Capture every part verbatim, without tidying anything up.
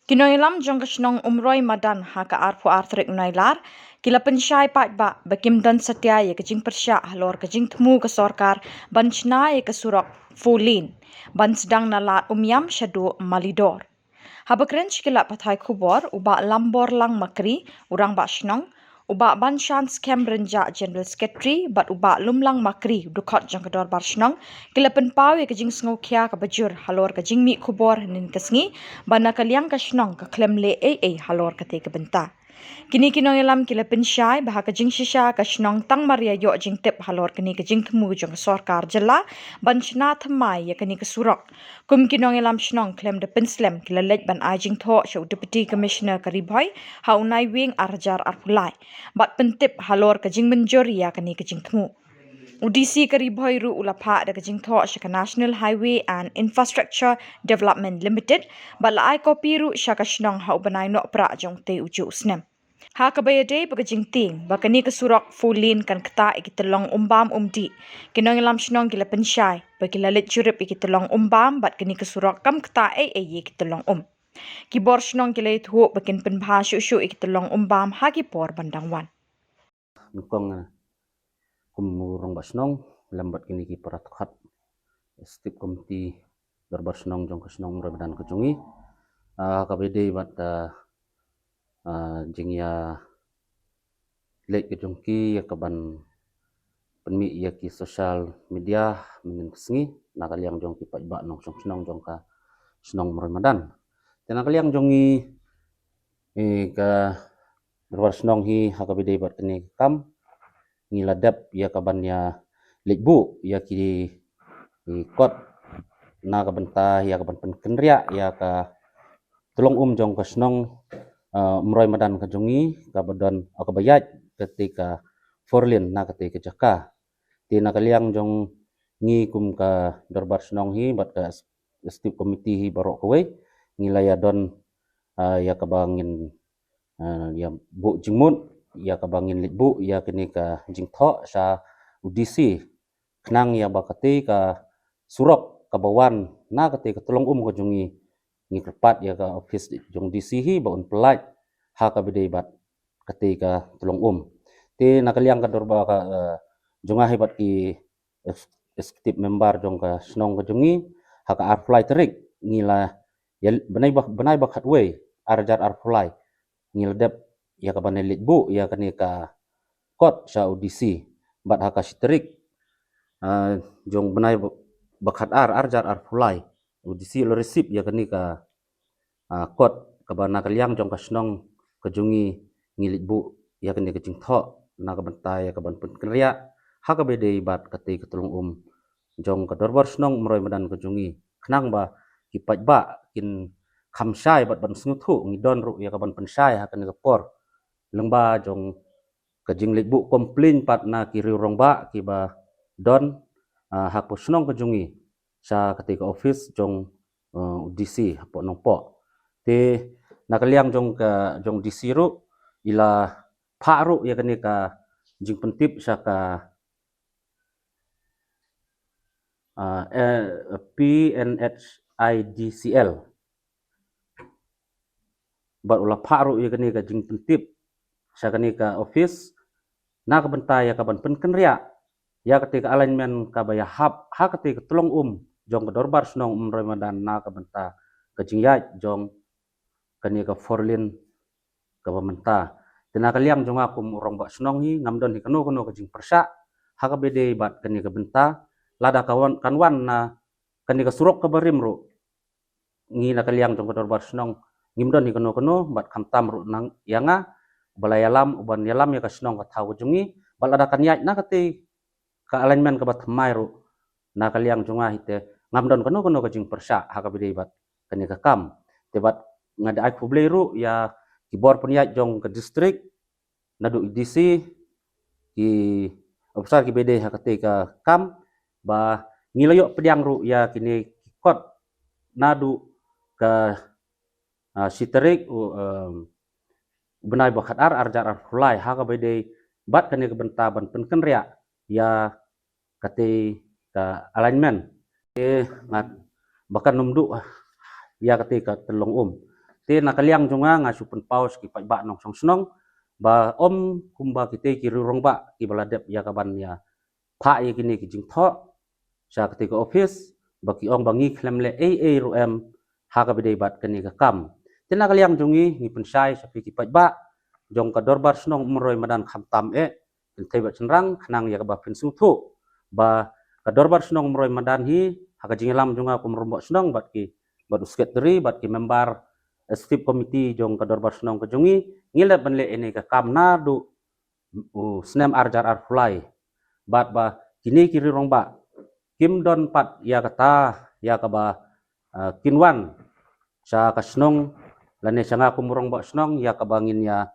Ki nongïalam jong ka shnong Umroi Madan ha ka arphew ar tarik Nailar ki la pynshai paidbah ba kim don satia ïa ka jingpyrshah halor ka jingthmu ka sorkar ban shna ïa ka surok four lane ban sdang na Lad Umiam shaduh Malidor. Haba kren sha ki lad pathai khubor, u Bah Lamborlang Makri, u Rangbah Shnong, u Bah Banshan Skhem Rynjah, General Secretary, bad u Bah Lumlang Makri, u dkhot jong ka Dorbar Shnong, ki la pynpaw ïa ka jingsngewkhia kaba jur halor ka jingmih khubor hynnin ka sngi ba na ka liang ka shnong ka khlem leh ei ei halor katei ka bynta. Kine ki nongïalam ki la pynshai ba ha ka jingshisha ka shnong tang mar ïa ïoh jingtip halor kane ka jingthmu jong ka sorkar jylla ban shna thymmai ïa kane ka surok. Kum ki nongïalam shnong khlem da pynslem, ki la leit ban ai jingthoh sha u Deputy Commissioner ka Ri Bhoi ha u Naiwieng ar hajar arphew lai bad pyntip halor ka jingmynjur ïa kane ka jingthmu. U D C ka Ri Bhoi ruh u la phah da ka jingthoh sha ka National Highway and Infrastructure Development Limited bad la ai kopi ruh sha ka shnong ha u bnai Nohprah jong utei u juh u snem. Ha kaba ïadei bad ka jingtieng ba kane ka surok four lane kan ktah ïa ki tyllong umbam umdih, ki nongïalam shnong ki la pynshai ba ki la leit jurip ïa ki tyllong umbam bad kane ka surok kam ktah ei ei ïa ki tyllong um. Ki bor shnong ki la ïathuh ba kin pynbha shuh shuh ïa ki tyllong umbam ha ki por ban dang wan. Nyngkong, eh, kum u Rangbah Shnong lem bad kine ki para dkhot Executive Committee Dorbar Shnong jong ka shnong Umroi Madan ka jong ngi, ah, kaba ïadei bad, ah, ah, jingïaleit ka jong ki ïa kaban pynmih ïa ki social media mynnin ka sngi na ka liang jong ki paidbah nongshong shnong jong ka shnong Umroi Madan. Te na ka liang jong ngi, eh, ka Dorbar Shnong hi ha kaba ïadei bad kane ka kam ngi la dep ïa kaban ïaleit buh ïa ki, ki kot na ka bynta ïa kaban pynkynriah ïa ka tyllong um jong ka shnong, ah, Umroi Madan ka jong ngi kaba don, ah, kaba ïaid katei ka four lane na katei ka jaka. Te na ka liang jong ngi kum ka Dorbar Shnong hi bad ka Executive Committee hi baroh kawei ngi la ïa don, ah, ïa kaba ngin, ah, ïa buh jingmut ïa kaba ngin leit buh ïa kane ka jingthoh sha u D C khnang ïa ba katei ka surok kaba wan na katei ka tyllong um ka jong ngi, ngi kyrpad ïa ka office jong D C hi ba un pyllait ha kaba ïadei bad katei ka tyllong um. Te na ka liang ka dorbar ka, eh, jong nga hi bad ki ex-, executive member jong ka shnong ka jong ngi, ha ka arphew lai tarik ngi la ïa, bnai ba, bnai ba khatwei ar hajar arphew lai ngi la dep ïa kaban ïaleit buh ïa kane ka kot sha u D C. Bad ha ka shi tarik, ah, jong bnai ba, ba khatar ar hajar arphew lai u D C u la receive ïa kane ka, ah, kot kaba na ka liang jong ka shnong ka jong ngi ngi leit buh ïa kane ka jingthoh na ka bynta ïa kaban pynkynriah ha kaba ïadei bad katei ka tyllong um jong ka Dorbar Shnong Umroi Madan ka jong ngi khnang ba ki paidbah kin kham shai bad ban sngewthuh. Ngi don ruh ïa kaban pynshai ha kane ka por lyngba jong ka jingleit buh complain pat na ki riew rangbah kiba don, ah, ha ka shnong ka jong ngi sha katei ka office jong, ah, u D C hapoh Nongpoh. Te na ka liang jong ka, jong D C ruh i la phah ruh ïa kane ka jingpyntip sha ka, ah, eh, P N H I D C L. Bad u la phah ruh ïa kane ka jingpyntip sha kane ka office na ka bynta ïa kaban pynkynriah ïa katei ka alignment kaba ïahap ha katei ka tyllong um jong ka Dorbar Shnong Umroi Madan na ka bynta ka jingïaid jong kane ka four lane kaba mynta. Te na ka liang jong nga kum u rangbah shnong hi ngam don hi kano kano ka jingpyrshah ha kaba ïadei bad kane ka bynta. Lada ka wan, kan wan na kane ka surok kaba rim ruh, ngi na ka liang jong ka Dorbar Shnong ngim don hi kano kano bad khamtam ruh nang ïa nga uba la ïalam, uban ïalam ïa ka shnong ka thaw ka jong ngi. Bad lada kan ïaid na katei ka alignment kaba thymmai ruh, na ka liang jong nga hi te ngam don kano kano ka jingpyrshah ha kaba ïadei bad kane ka kam. Te bad nga da ai khublei ruh ïa ki bor pynïaid jong ka district, naduh D C, ki officer kiba ïadei ha katei ka kam, ba ngi la ïoh pdiang ruh ïa kine ki kot naduh ka, ah, shi tarik u, em, bnai ba khatar ar hajar arphew lai ha kaba ïadei bad kane ka bynta ban pynkynriah ïa katei ka alignment. Te ngat ba kan ym duh ïa katei ka tyllong um. Te na ka liang jong nga nga shu pynpaw sha ki paidbah nongshong shnong ba ym kumba kitei ki riew rangbah kiba la dep ïa ka ban ïa phah ïa kine ki jingthoh sha katei ka office ba ki ong ba ngi khlem leh ei ei ruh em ha kaba ïadei bad kane ka kam. Te na ka liang jong ngi ngi pynshai sha phi ki paidbah jong ka Dorbar Shnong Umroi Madan khamtam eh kynthei bad shynrang khnang ïa kaba phin sngewthuh ba ka Dorbar Shnong Umroi Madan hi ha ka jingïalam jong nga kum u rangbah shnong bad ki bad u secretary bad ki member executive committee jong ka Dorbar Shnong ka jong ngi ngi la dep ban leh ïa kane ka kam naduh u snem ar hajar arphew lai bad ba kine ki riew rangbah kim don pat ïa kata ïa kaba, ah, kin wan sha ka shnong lane sha nga kum u rangbah shnong ïa kaba ngin ïa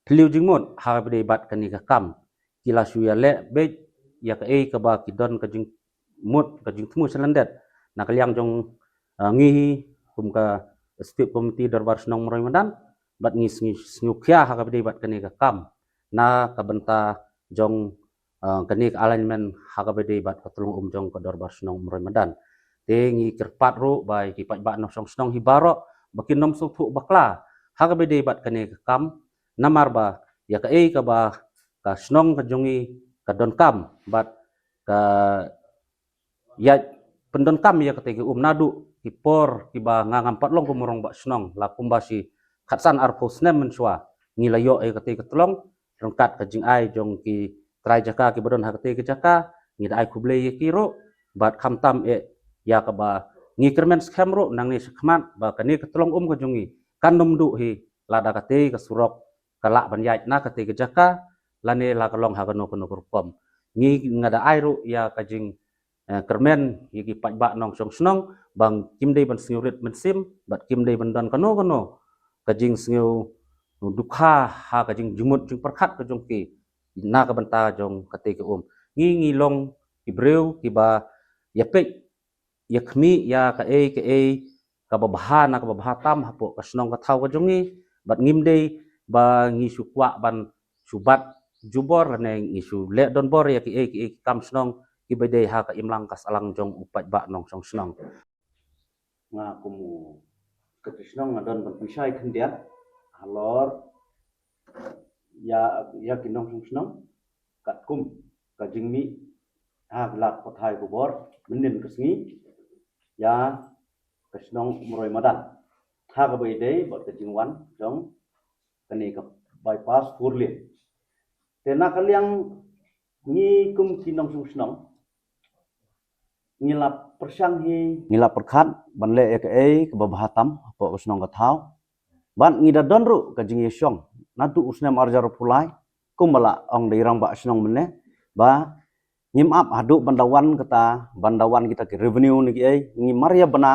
thliew jingmut ha kaba ïadei bad kane ka kam. Ki la shu ïa leh beit ïa kaei kaba ki don ka jingmut ka jingthmu sha lyndet na ka liang jong, ah, ngi hi kum ka executive committee Dorbar Shnong Umroi Madan bad ngi sngew sngew khia ha kaba ïadei bad kane ka kam na ka bynta jong, ah, kane ka alignment ha kaba ïadei bad ka tyllong um jong ka Dorbar Shnong Umroi Madan. Te ngi kyrpad ruh ba ïa ki paidbah nongshong shnong hi baroh ba kin ym sngewthuh bakla ha kaba ïadei bad kane ka kam namar ba ïa kaei kaba ka shnong ka jong ngi ka donkam bad ka ïa pyndonkam ïa katei ka um naduh ki por kiba nga ngam pat long kum u rangbah shnong la kumba shi khatsan arphew snem mynshuwa ngi la ïoh ïa katei ka tyllong ryngkat ka jingai jong ki trai jaka kiba don ha katei ka jaka ngi da ai khublei ïa ki ruh bad khamtam eh ïa kaba ngi kyrmen skhem ruh nangne shakhmat ba kane ka tyllong um ka jong ngi kan ym duh hi lada katei ka surok ka lah ban ïaid na katei ka jaka lane la ka long ha kano kano ka rukom. Ngi nga da ai ruh ïa ka jing, eh, kyrmen ïa ki paidbah nongshong shnong ba kim dei ban sngewrit mynsiem bad kim dei ban don kano kano ka jingsngew dukha ha ka jingjingmut jingpyrkhat ka jong ki na ka bynta jong katei ka um. Ngi ngi long ki briew kiba ïa peit ïa khmih ïa kaei kaei kaba bha na kaba bha tam hapoh ka shnong ka thaw ka jong ngi bad ngim dei ba ngi shu kwah ban shu bat jubor lane ngi shu leh donbor ïa kaei kaei ki kam shnong kiba dei ha ka imlang ka sahlang jong u paidbah nongshong shnong. Nga kum u secretary shnong nga don ban pynshai khyndiat halor ïa ïa ki nongshong shnong katkum ka jingmih ha ki lad pathai khubor mynnin ka sngi ïa ka shnong Umroi Madan ha kaba ïadei bad ka jingwan jong kane ka bypass four lane. Te na ka liang ngi kum ki nongshong shnong ngi la pyrshang hi ngi la pyrkhat ban leh ïa kaei kaba bha tam hapoh ka shnong ka thaw bad ngi da don ruh ka jingïashong naduh u snem ar hajar arphew lai kumba la ong da i rangbah shnong mynne ba ngim ap haduh ban da wan kata ban da wan kita ki revenue ne kiei ngi mar ïa bna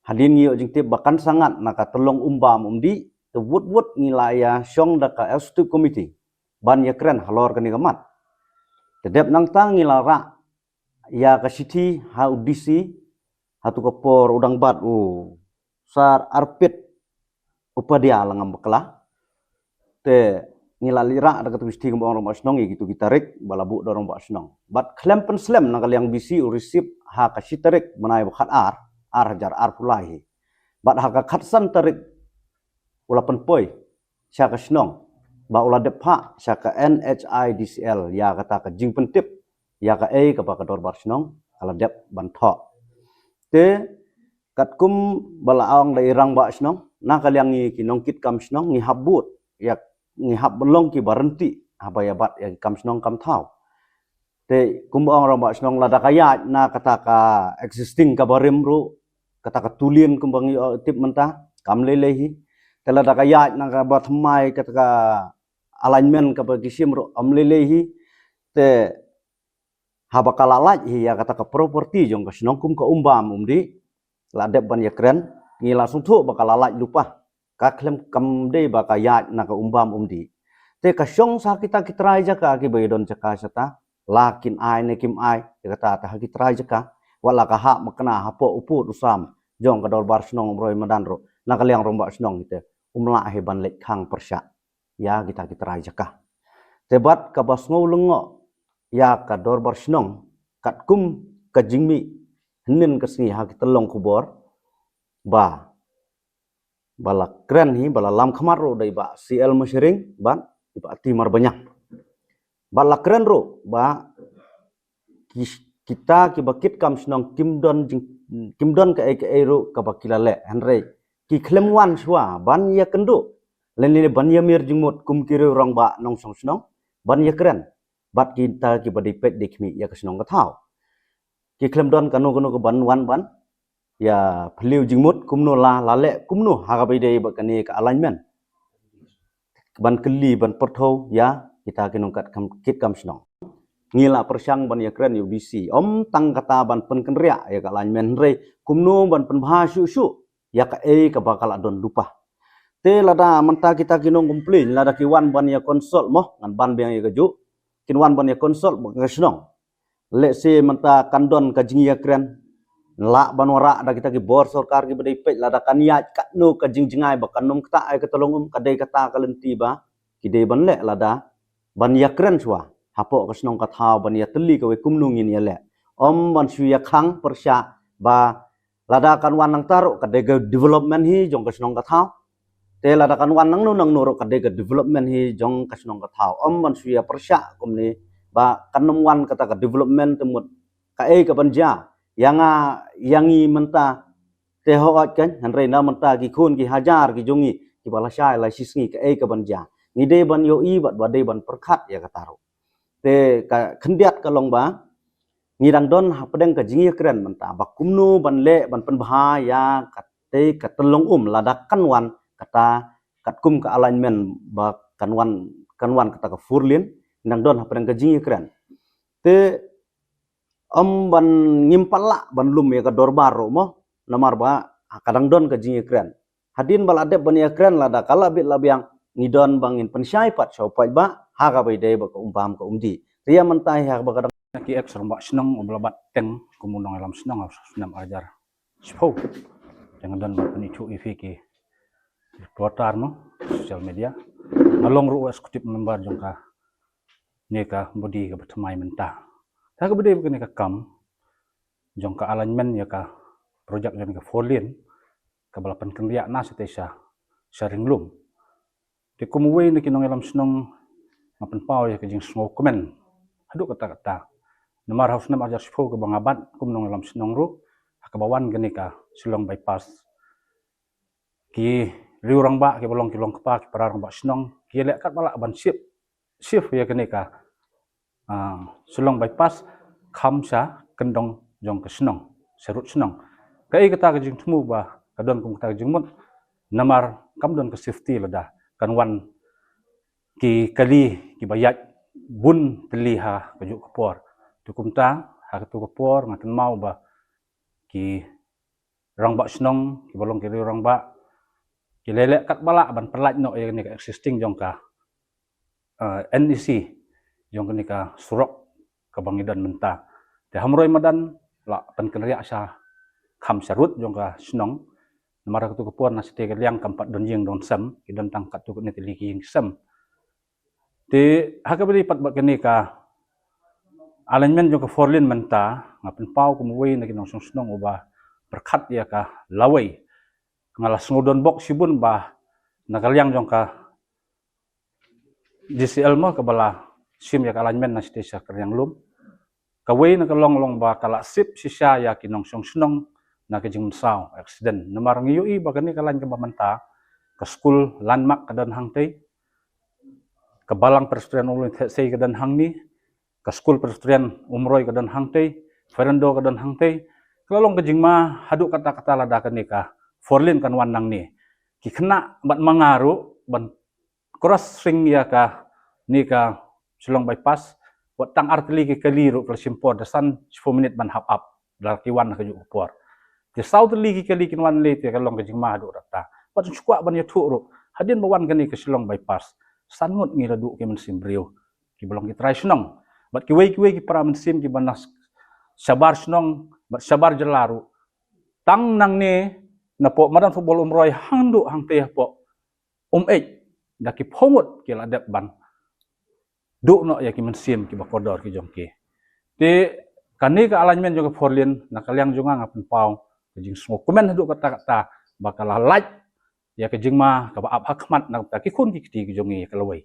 hadien ngi ïoh jingtip ba kan sa ngat na ka tyllong um bam um dih te wut wut ngi la ïashong da ka executive committee ban ïakren halor kane ka mat. Te dep nangta ngi la rah ïa ka shithi ha u D C ha tu ka por u dang bat u Sir Arpit Upadhyay la ngam bakla. Te ngi la leit rah da katu ka shithi kumba ong rangbah shnong ïa kitu ki tarik ba la buh da rangbah shnong. Bad khlem pynslem na ka liang B C u receive ha ka shi tarik bnai ba khatar ar hajar arphew lai hi. Bad ha ka khatsan tarik u la pynpoi sha ka shnong ba u la dep phah sha ka N H I D C L ïa kata ka jingpyntip ïa kaei kaba ka dorbar shnong ka la dep ban thoh. Te katkum ba la ong da i rangbah shnong na ka liang ngi ki nongkitkam shnong ngi hap bud ïa ngi hap ban long kiba ryntih haba ïa bat ïa ki kam shnong kam thaw. Te kumba ong rangbah shnong lada ka ïaid na kata ka existing kaba rim ruh kata ka tulin kumba ngi, uh, tip mynta kam lei lei hi. Te lada ka ïaid na kaba thymmai kata ka alignment kaba ki shim ruh kam lei lei hi. Te haba ka la lait hi ïa kata ka property jong ka shnong kum ka um bam um dih la dep ban ïakren ngi la sngewthuh ba ka la lait lypa. Ka khlem kam dei ba ka ïaid na ka um bam um dih. Te ka shong sa kita ki trai jaka kiba ïa don jaka shata la kin ai ne kim ai ïa kata ta ha ki trai jaka. Wat la ka hap makna hapoh u pud u sam jong ka dorbar shnong Umroi Madan ruh na ka liang rangbah shnong hi te um lah hi ban leit khang pyrshah ïa kita ki trai jaka. Te bad kaba sngew lyngngoh ïa ka dorbar shnong katkum ka jingmih hynnin ka sngi ha ki tyllong khubor ba ba la kren hi, ba la lam khmat ruh da i Bah C L Mashering bad i Bah Timar Banyang. Ba la kren ruh ba ki, kita kiba kit kam shnong kim don jing, kim don kaei kaei ruh kaba ki la leh, hynrei ki khlem wan shuwa ban ïakynduh lane ban ïamir jingmut kum ki riew rangbah nongshong shnong ban ïakren bad kita kiba dei peit dei khmih ïa ka shnong ka thaw. Ki khlem don kano kano ka ban wan ban ïa phylliew jingmut kumno la, la leh kumno ha kaba ïadei bad kane ka alignment, ban kylli ban pyrthuh ïa kita ki nongkat kam, kit kam shnong. Ngi la pyrshang ban ïakren ïa u D C, ym tang kata ban pynkynriah ïa ka alignment, hynrei kumno ban pynbha shuh shuh ïa kaei kaba ka la don lypa. Te lada mynta kita ki nong complain, lada ki wan ban ïa consult mo, ngan ban biang ïa kajuh, kin wan ban ïa consult bad ka shnong. Let's say mynta kan don ka jingïakren, lah ban wanrah da kita ki bor sorkar kiba dei peit, lada kan ïaid katno ka jingjngai ba kan ym ktah ïa ka tyllong um, ka dei kata ka lynti ba ki dei ban leh, lada ban ïakren shuwa hapoh ka shnong ka thaw ban ïatylli kawei kumno ngin ïaleh. Ym ban shu ïakhang pyrshah ba lada kan wan nangta ruh ka dei ka development hi jong ka shnong ka thaw. Te lada kan wan nangno nangno ruh ka dei ka development hi jong ka shnong ka thaw. Ym ban shu ïa pyrshah kumne ba kan ym wan kata ka development, te mut kaei ka ban jia ïa nga, ïa ngi mynta? Te hooid kan, hynrei na mynta ki khun ki hajar ki jong ngi kiba lashai lashisngi, kaei ka ban jia? Ngi dei ban ïohi bad ba dei ban pyrkhat ïa kata ruh. Te ka khyndiat ka long ba ngi dang don hapdeng ka jingïakren mynta ba kumno ban leh ban pynbha ïa katei ka tyllong um lada kan wan kata katkum ka alignment ba kan wan, kan wan kata ka four lane. Ngi dang don hapdeng ka jingïakren. Te ym ban, ngim pat lah ban lum ïa ka dorbar ruh mo, namar ba ka dang don ka jingïakren. Hadien ba la dep ban ïakren, lada ka la bit la biang, ngi don ba ngin pynshai pat sha u paidbah ha kaba ïadei bad ka um bam ka um dih. Te ïa mynta hi ha kaba ka dang, ki ex rangbah shnong uba la bat teng kum u nongïalam shnong ha u snem ar hajar shiphew. Te nga don ban pynithuh ïa phi ki reporter mo, social media. Nga long ruh u executive member jong kane ka body kaba thymmai mynta. Te ha kaba ïadei bad kane ka kam jong ka alignment ïa ka project jong ka four lane kaba la pynkynriah na shatei sha, sha Ringlum. Te kum uwei na ki nongïalam shnong nga pynpaw ïa ka jingsngewkmen haduh katta katta. Namar ha u snem ar hajar shiphew kaba nga bat kum nongïalam shnong ruh, ha kaba wan kane ka Shillong Bypass, ki riew rangbah kiba long ki long kpa ki para rangbah shnong ki leh katba lah ban shift, shift ïa kane ka, ah, Shillong Bypass kham sha kyndong jong ka shnong, sha rud shnong. Kaei kata ka jingthmu ba ka don kum kata ka jingmut? Namar kam don ka safety lada kan wan ki kali kiba ïaid bun tylli ha kajuh ka por. Te kumta ha katu ka por nga kynmaw ba ki rangbah shnong kiba long ki riew rangbah ki leh leh katba lah ban pyllait noh ïa kane ka existing jong ka, eh, N E C, jong kane ka surok kaba ngi don mynta. Te ha Umroi madan la pynkynriah sha kham sha rud jong ka shnong. Namar ha katu ka por na shatei ka liang kam pat don ïing don sem, ki don tang katto katne tylli ki ïing sem. Te ha kaba ïadei pat bad kane ka alignment jong ka four lane mynta, nga pynpaw kum uwei na ki nongshong shnong uba pyrkhat ïa ka lawei. Nga la sngew donbok shibun ba na ka liang jong ka D C L mo kaba la shim ïa ka alignment na shatei sha Kyrriang Lum. Kawei na ka long long ba ka la sip shisha ïa ki nongshong shnong na ka jingmynsaw, accident. Namar ngi ïohi ba kane ka lain kaba mynta, ka skul Landmark ka don hangtei, ka Balang Presbyterian Umroi Theh Sei ka don hangne, ka skul Presbyterian Umroi ka don hangtei, Ferendo ka don hangtei. Ka la long ka jingma haduh katta katta lada kane ka four lane kan wan nangne. Ki khynnah bad ma nga ruh ban crossing ïa kane ka Shillong Bypass, wat tang ar tylli ki kali ruh ka la shim por da san shiphew minit ban hap ap, da la ki wan ha kajuh ka por. Te saw tylli ki kali kin wan lei te ka long ka jingma haduh katta. Bad shu kwah ban ïathuh ruh, hadien ba wan kane ka Shillong Bypass, san ngut ngi la duh ki mynsiem briew kiba long ki trai shnong bad kiwei kiwei ki para mynsiem kiba na shabar shnong bad shabar jylla ruh. Tang nangne napoh madan football Umroi hangduh hangtei hapoh Umeit, da ki phew ngut ki la dep ban duh noh ïa ki mynsiem kiba kordor ki jong ki. Te kane ka alignment jong ka four lane, na ka liang jong nga nga pynpaw ka jingsngewkmen haduh katta katta ba ka la lait ïa ka jingma kaba ap ha khmat na ka bynta ki khun ki kti ki jong ngi ïa ka lawei.